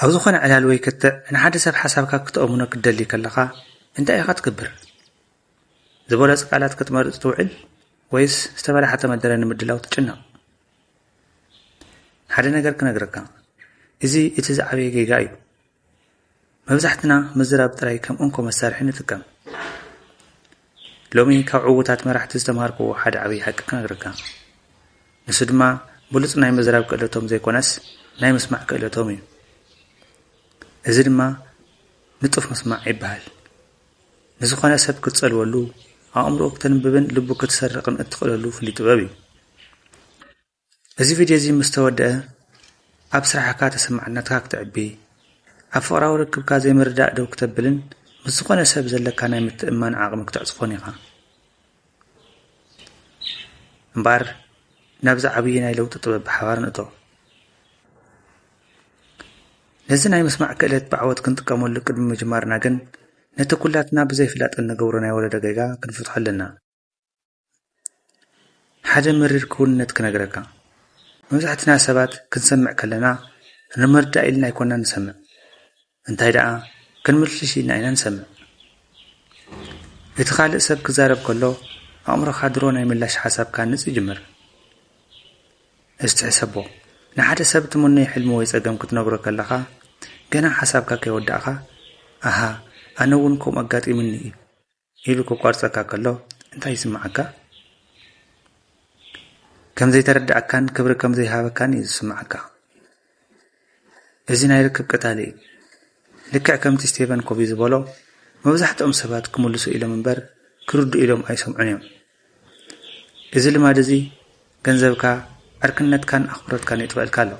ኣብ ዝኾነ ዕላል ወይ ክትዕ ንሓደ ሰብ ሓሳብካ ክትእምኖ ክትደሊ ከለኻ እንታይ ኢኻ ትገብር? ዝበለጹ ቃላት ክትመርጽ ትውዕል ወይስ ዝተበላሓተ መደረ ንምድላው ትጭነቕ? ሓደ ነገር ክነግረካ፣ እዚ እቲ ዝዓበየ ጌጋ እዩ። መብዛሕትና ምዝራብ ጥራይ ከም እንኮ መሳርሒ ንጥቀም። ሎሚ ካብ ዕዉታት መራሕቲ ዝተምሃርክዎ ሓደ ዓብዪ ሓቂ ክነግረካ። ንሱ ድማ ብሉጽ ናይ ምዝራብ ክእለቶም ዘይኮነስ ናይ ምስማዕ ክእለቶም እዩ። እዚ ድማ ንጡፍ ምስማዕ ይበሃል። ንዝኾነ ሰብ ክትጸልወሉ፣ ኣእምሮኡ ክተንብብን ልቡ ክትሰርቕን እትኽእለሉ ፍሉይ ጥበብ እዩ። እዚ ቪድዮ እዚ ምስ ተወደአ፣ ኣብ ስራሕካ ተሰማዕነትካ ክተዕቢ፣ ኣብ ፍቕራዊ ርክብካ ዘይምርዳእ ደው ክተብልን ምስ ዝኾነ ሰብ ዘለካ ናይ ምትእምማን ዓቕሚ ክተዕጽፎን ኢኻ። እምበኣር ናብዚ ዓብዪ ናይ ለውጢ ጥበብ ብሓባር ንእቶ። ነዚ ናይ ምስማዕ ክእለት ብዓወት ክንጥቀመሉ ቅድሚ ምጅማርና ግን ነቲ ኩላትና ብዘይፍላጥ እንገብሮ ናይ ወለዶ ጌጋ ክንፍትሖ ኣለና። ሓደ መሪር ክውንነት ክነግረካ። መብዛሕትና ሰባት ክንሰምዕ ከለና ንምርዳእ ኢልና ኣይኮና ንሰምዕ። እንታይ ደኣ ክንምልሽ ኢልና ኢና ንሰምዕ። እቲ ካልእ ሰብ ክዛረብ ከሎ ኣእምሮኻ ድሮ ናይ ምላሽ ሓሳብ ክሃንጽ ይጅምር። እስቲ ሕሰቦ። ንሓደ ሰብ ትምነዮ ሕልሚ ወይ ጸገም ክትነግሮ ከለኻ ገና ሓሳብካ ከይወዳእኻ ኣሃ ኣነ እውን ከምኡ ኣጋጢሙኒ እዩ ኢሉ ክቋርጸካ ከሎ እንታይ ይስምዓካ? ከም ዘይተረዳእካን ክብሪ ከም ዘይሃበካን እዩ ዝስምዓካ። እዚ ናይ ርክብ ቀታሊ እዩ። ልክዕ ከምቲ ስቴቨን ኮቪ ዝበሎ መብዛሕትኦም ሰባት ክምልሱ ኢሎም እምበር ክርድኡ ኢሎም ኣይሰምዑን እዮም። እዚ ልማድ እዚ ገንዘብካ፣ ዕርክነትካን ኣኽብሮትካን የጥፍኣልካ ኣሎ።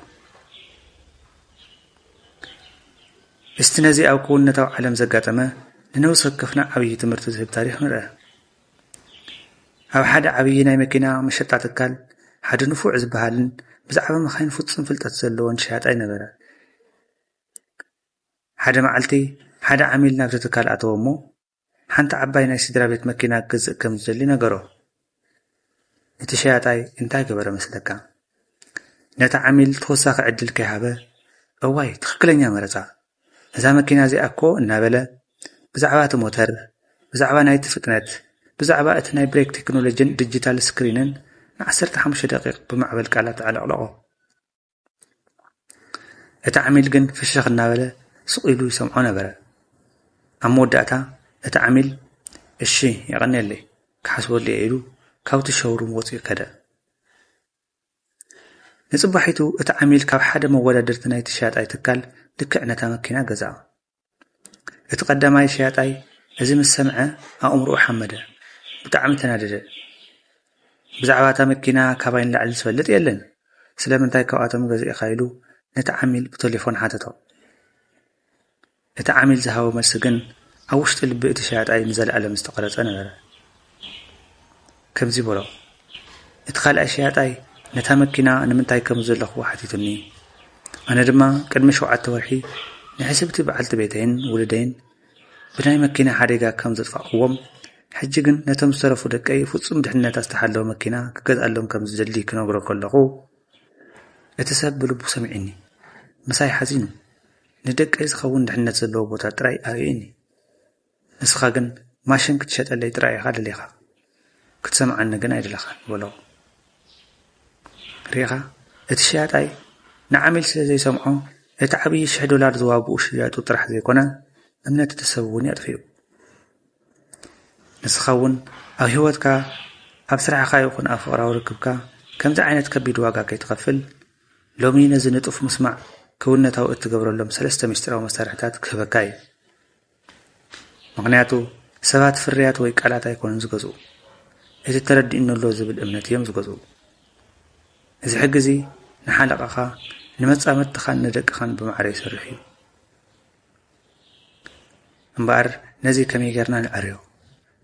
እስቲ ነዚ ኣብ ክውንነታዊ ዓለም ዘጋጠመ ንነብሲ ወከፍና ዓብዪ ትምህርቲ ዝህብ ታሪኽ ንርአ። ኣብ ሓደ ዓብዪ ናይ መኪና መሸጣ ትካል ሓደ ንፉዕ ዝበሃልን ብዛዕባ መኻይን ፍጹም ፍልጠት ዘለዎን ሸያጣይ ነበረ። ሓደ መዓልቲ ሓደ ዓሚል ናብቲ ትካል ኣተወ እሞ ሓንቲ ዓባይ ናይ ስድራ ቤት መኪና ክገዝእ ከም ዝደሊ ነገሮ። እቲ ሸያጣይ እንታይ ገበረ መስለካ? ነቲ ዓሚል ተወሳኺ ዕድል ከይሃበ እዋይ ትኽክለኛ መረፃ እዛ መኪና እዚኣ እኮ እናበለ ብዛዕባ እቲ ሞተር፣ ብዛዕባ ናይቲ ፍጥነት፣ ብዛዕባ እቲ ናይ ብሬክ ቴክኖሎጂን ዲጂታል ስክሪንን ንዓሰርተ ሓሙሽተ ደቂቕ ብማዕበል ቃላት ኣዕለቕለቖ። እቲ ዓሚል ግን ፍሽኽ እናበለ ስቕ ኢሉ ይሰምዖ ነበረ። ኣብ መወዳእታ እቲ ዓሚል እሺ የቐንየለይ ክሓስበሉ እየ ኢሉ ካብቲ ሸውሩም ወፂኡ ከደ። ንጽባሒቱ እቲ ዓሚል ካብ ሓደ መወዳድርቲ ናይቲ ሸያጣይ ትካል ልክዕ ነታ መኪና ገዝኣ። እቲ ቀዳማይ ሸያጣይ እዚ ምስ ሰምዐ ኣእምሮኡ ሓመደ። ብጣዕሚ ተናደደ። ብዛዕባ እታ መኪና ካባይ ንላዕሊ ዝፈልጥ የለን። ስለምንታይ ካብኣቶም ገዚእኻ ኢሉ ነቲ ዓሚል ብተሌፎን ሓተቶ። እቲ ዓሚል ዝሃቦ መልሲ ግን ኣብ ውሽጢ ልቢ እቲ ሸያጣይ ንዘለኣለም ዝተቐረጸ ነበረ። ከምዚ በሎ፣ እቲ ካልኣይ ሸያጣይ ነታ መኪና ንምንታይ ከም ዘለኹዎ ሓቲቱኒ። ኣነ ድማ ቅድሚ ሸውዓተ ወርሒ ንሕስብቲ በዓልቲ ቤተይን ውሉደይን ብናይ መኪና ሓደጋ ከም ዘጥፋእክዎም፣ ሕጂ ግን ነቶም ዝተረፉ ደቀይ ፍጹም ድሕነታ ዝተሓለወ መኪና ክገዝኣሎም ከም ዝደሊ ክነግሮ ከለኹ፣ እቲ ሰብ ብልቡ ሰሚዑኒ። ምሳይ ሓዚኑ። ንደቀይ ዝኸውን ድሕነት ዘለዎ ቦታ ጥራይ ኣርእዩኒ። ንስኻ ግን ማሽን ክትሸጠለይ ጥራይ ኢኻ ደሊኻ። ክትሰምዓኒ ግን ኣይደለኻን በሎ። ርኢኻ፣ እቲ ሸያጣይ ንዓሚል ስለ ዘይሰምዖ፣ እቲ ዓብዪ ሽሕ ዶላር ዝዋግኡ ሽያጡ ጥራሕ ዘይኮነ፣ እምነት እቲ ሰብ እውን የጥፊኡ። ንስኻ እውን ኣብ ህይወትካ፣ ኣብ ስራሕኻ ይኹን ኣብ ፍቕራዊ ርክብካ ከምዚ ዓይነት ከቢድ ዋጋ ከይትኸፍል፣ ሎሚ ነዚ ንጡፍ ምስማዕ ክውንነታዊ እትገብረሎም ሰለስተ ምስጢራዊ መሳርሕታት ክህበካ እየ። ምኽንያቱ ሰባት ፍርያት ወይ ቃላት ኣይኮኑን ዝገዝኡ፣ እቲ ተረዲኡኒ ኣሎ ዝብል እምነት እዮም ዝገዝኡ። እዚ ሕጊ እዚ ንሓለቓኻ፣ ንመጻምድትኻን ንደቅኻን ብማዕረ ይሰርሕ እዩ። እምበኣር ነዚ ከመይ ጌርና ንዐርዮ?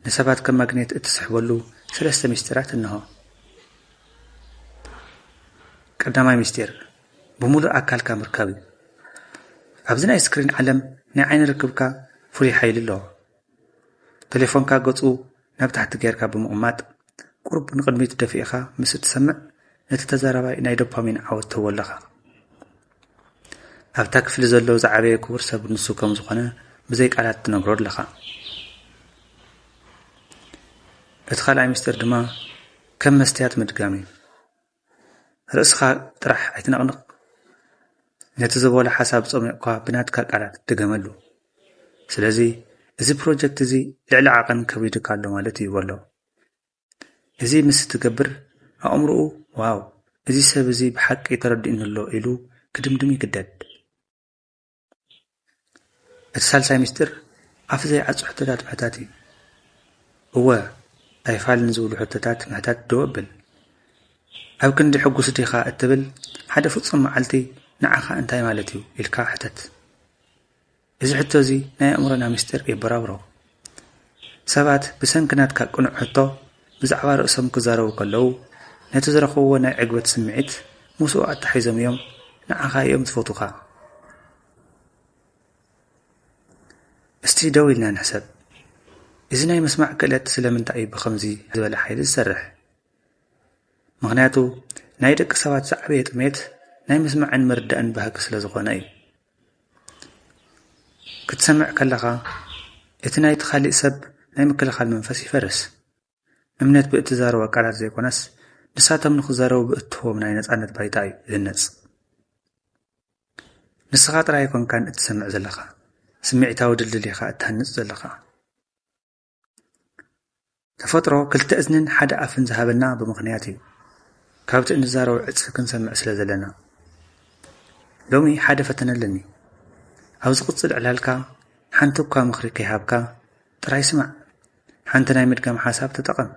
ንሰባት ከም ማግኔት እትስሕበሉ ሰለስተ ምስጢራት እንሆ። ቀዳማይ ምስጢር፣ ብምሉእ ኣካልካ ምርካብ እዩ። ኣብዚ ናይ ስክሪን ዓለም ናይ ዓይኒ ርክብካ ፍሉይ ሓይሊ ኣለዎ። ቴሌፎንካ ገጹ ናብ ታሕቲ ጌርካ ብምቕማጥ፣ ቁሩብ ንቕድሚት ደፊእኻ ምስ እትሰምዕ፣ ነቲ ተዛራባይ ናይ ዶፓሚን ዓወት ትህቦ ኣለኻ። ኣብታ ክፍሊ ዘሎ ዝዓበየ ክቡር ሰብ ንሱ ከም ዝኾነ ብዘይ ቃላት ትነግሮ ኣለኻ። እቲ ካልኣይ ምስጢር ድማ ከም መስትያት ምድጋም እዩ። ርእስኻ ጥራሕ ኣይትነቕንቕ። ነቲ ዝበሎ ሓሳብ ጸሚቕኳ ብናትካ ቃላት ድገመሉ። ስለዚ እዚ ፕሮጀክት እዚ ልዕሊ ዓቐን ከቢዱካ ኣሎ ማለት እዩ በሎ። እዚ ምስ ትገብር ኣእምሮኡ ዋው፣ እዚ ሰብ እዚ ብሓቂ ተረዲኡኒ ኣሎ ኢሉ ክድምድም ይግደድ። እቲ ሳልሳይ ምስጢር ኣፍ ዘይዓጹ ሕቶታት ምሕታት እዩ። እወ ኣይፋል ንዝብሉ ሕቶታት ምሕታት ደው ኣብል። ኣብ ክንዲ ሕጉስ ዲኻ እትብል ሓደ ፍጹም መዓልቲ ንዓኻ እንታይ ማለት እዩ ኢልካ ሕተት። እዚ ሕቶ እዚ ናይ ኣእምሮና ምስጢር የበራብሮ። ሰባት ብሰንኪ ናትካ ቅኑዕ ሕቶ ብዛዕባ ርእሶም ክዛረቡ ከለዉ ነቲ ዝረኸብዎ ናይ ዕግበት ስምዒት ምስኡ ኣተሓሒዞም እዮም ንዓኻ እዮም ዝፈትዉኻ። እስቲ ደው ኢልና ንሕሰብ። እዚ ናይ ምስማዕ ክእለት ስለምንታይ እዩ ብኸምዚ ዝበለ ሓይሊ ዝሰርሕ? ምኽንያቱ ናይ ደቂ ሰባት ዝዓበየ ጥሜት ናይ ምስማዕን ምርዳእን ባህጊ ስለ ዝኾነ እዩ። ክትሰምዕ ከለኻ እቲ ናይቲ ካሊእ ሰብ ናይ ምክልኻል መንፈስ ይፈርስ። እምነት ብእትዛረቦ ቃላት ዘይኮነስ ንሳቶም ንኽዛረቡ ብእትህቦም ናይ ነጻነት ባይታ እዩ ዝህነጽ። ንስኻ ጥራይ ኣይኮንካን እትሰምዕ ዘለኻ፣ ስምዒታዊ ድልድል ኢኻ እትሃንጽ ዘለኻ። ተፈጥሮ ክልተ እዝንን ሓደ ኣፍን ዝሃበና ብምኽንያት እዩ። ካብቲ እንዛረቦ ዕጽፊ ክንሰምዕ ስለ ዘለና። ሎሚ ሓደ ፈተነ ኣለኒ። ኣብ ዝቕጽል ዕላልካ ሓንቲ እኳ ምኽሪ ከይሃብካ ጥራይ ስማዕ። ሓንቲ ናይ ምድጋም ሓሳብ ተጠቐም።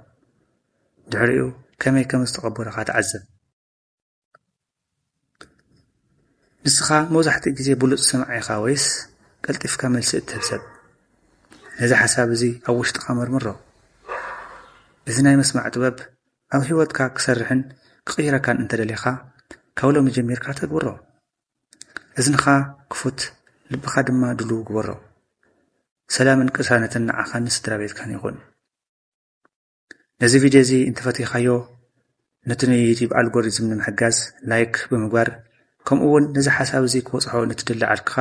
ድሕሪኡ ከመይ ከም ዝተቐበሉኻ ተዓዘብ። ንስኻ መብዛሕትኡ ግዜ ብሉጽ ሰማዒ ኢኻ ወይስ ቀልጢፍካ መልሲ እትህብ ሰብ? ነዚ ሓሳብ እዚ ኣብ ውሽጥኻ መርምሮ። እዚ ናይ ምስማዕ ጥበብ ኣብ ህይወትካ ክሰርሕን ክቕይረካን እንተደሊኻ፣ ካብ ሎሚ ጀሚርካ ተግብሮ። እዝንኻ ክፉት፣ ልብኻ ድማ ድሉው ግበሮ። ሰላምን ቅሳነትን ንዓኻን ንስድራ ቤትካን ይኹን። ነዚ ቪድዮ እዚ እንተፈቲኻዮ፣ ነቲ ናይ ዩቲዩብ ኣልጎሪዝም ንምሕጋዝ ላይክ ብምግባር፣ ከምኡ እውን ነዚ ሓሳብ እዚ ክበጽሖ ንትድሊ ዓርክኻ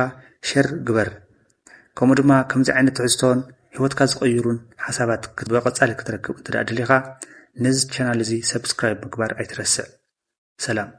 ሸር ግበር። ከምኡ ድማ ከምዚ ዓይነት ትሕዝቶን ህይወትካ ዝቕይሩን ሓሳባት ክት-፣ ብቐጻሊ ክትረክብ እንተ ደኣ ደሊኻ፣ ነዚ ቻናል እዚ ሰብስክራይብ ምግባር ኣይትረስዕ። ሰላም።